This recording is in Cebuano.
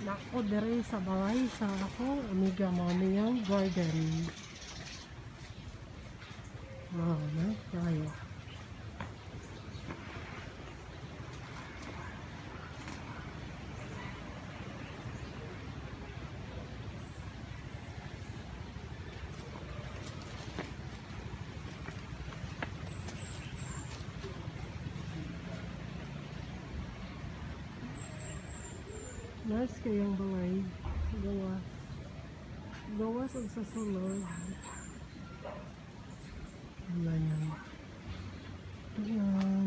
Nako diri sa balay sa akong amiga, mao niyang garden. Wow, nice kayo. Nice kayong balay. Gawas. Gawas og sa sulod. Wala yan. Ayan.